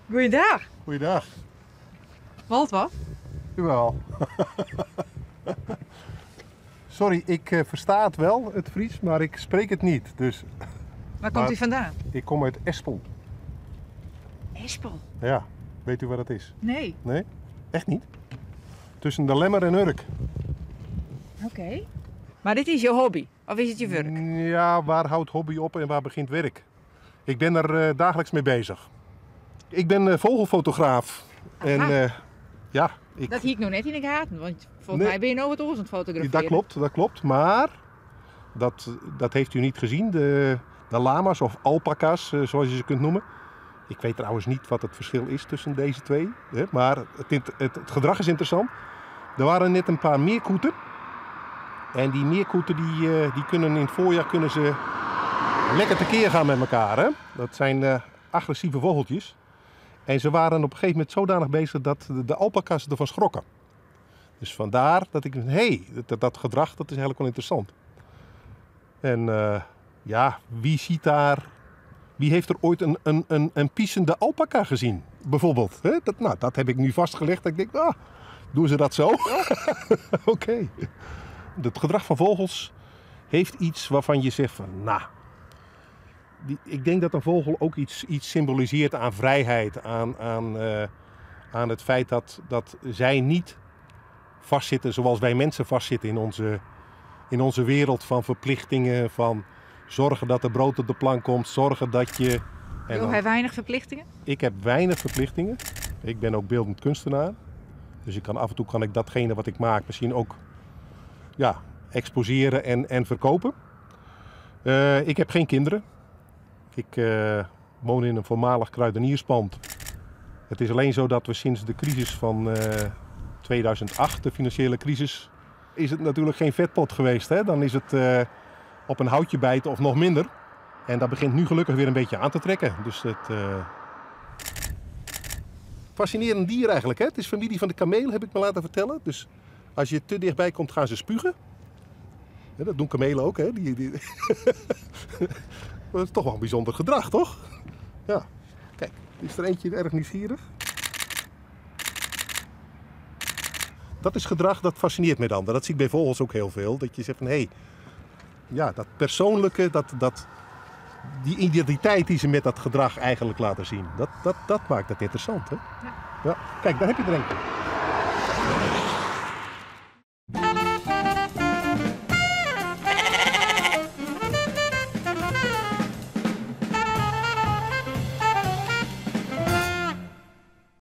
Goeiedag. Goeiedag. Walt wat? Jawel. Sorry, ik versta het wel, het Fries, maar ik spreek het niet. Dus... Waar komt Maar u vandaan? Ik kom uit Espel. Espel? Ja, weet u waar dat is? Nee. Nee? Echt niet? Tussen de Lemmer en Urk. Oké. Maar dit is je hobby, of is het je werk? Ja, waar houdt hobby op en waar begint werk? Ik ben er dagelijks mee bezig. Ik ben vogelfotograaf. En, Aha. ja, ik Dat hie ik nog net in de gaten, want volgens Nee. mij ben je nou wat oars aan het fotograferen. Dat klopt, dat klopt. Maar dat heeft u niet gezien. De lama's of alpaca's, zoals je ze kunt noemen. Ik weet trouwens niet wat het verschil is tussen deze twee. Hè, maar het gedrag is interessant. Er waren net een paar meerkoeten. En die meerkoeten die kunnen in het voorjaar kunnen ze lekker tekeer gaan met elkaar. Hè? Dat zijn agressieve vogeltjes. En ze waren op een gegeven moment zodanig bezig dat de alpaca's ervan schrokken. Dus vandaar dat ik dacht, hé, hey, dat gedrag dat is eigenlijk wel interessant. En ja, wie ziet daar... Wie heeft er ooit een piesende alpaca gezien? Bijvoorbeeld. Hè? Dat heb ik nu vastgelegd. Dat ik denk, doen ze dat zo? Oké. Het gedrag van vogels heeft iets waarvan je zegt van, nou... Ik denk dat een vogel ook iets symboliseert aan vrijheid. Aan het feit dat zij niet vastzitten zoals wij mensen vastzitten in onze wereld van verplichtingen, van zorgen dat er brood op de plank komt, zorgen dat je... En Wil dan hij weinig verplichtingen? Ik heb weinig verplichtingen. Ik ben ook beeldend kunstenaar. Dus af en toe kan ik datgene wat ik maak misschien ook, ja, exposeren en verkopen. Ik heb geen kinderen. Ik woon in een voormalig kruidenierspand. Het is alleen zo dat we sinds de crisis van 2008, de financiële crisis, is het natuurlijk geen vetpot geweest. Hè? Dan is het op een houtje bijten of nog minder. En dat begint nu gelukkig weer een beetje aan te trekken. Dus het fascinerend dier eigenlijk. Hè? Het is familie van de kameel, heb ik me laten vertellen. Dus als je te dichtbij komt, gaan ze spugen. Ja, dat doen kamelen ook. Hè? Dat is toch wel een bijzonder gedrag, toch? Ja. Kijk, is er eentje erg nieuwsgierig? Dat is gedrag dat fascineert me dan. Dat zie ik bij vogels ook heel veel. Dat je zegt van, hé, hey, ja, dat persoonlijke, die identiteit die ze met dat gedrag eigenlijk laten zien. Dat maakt het interessant, hè? Ja. Ja. Kijk, daar heb je er eentje.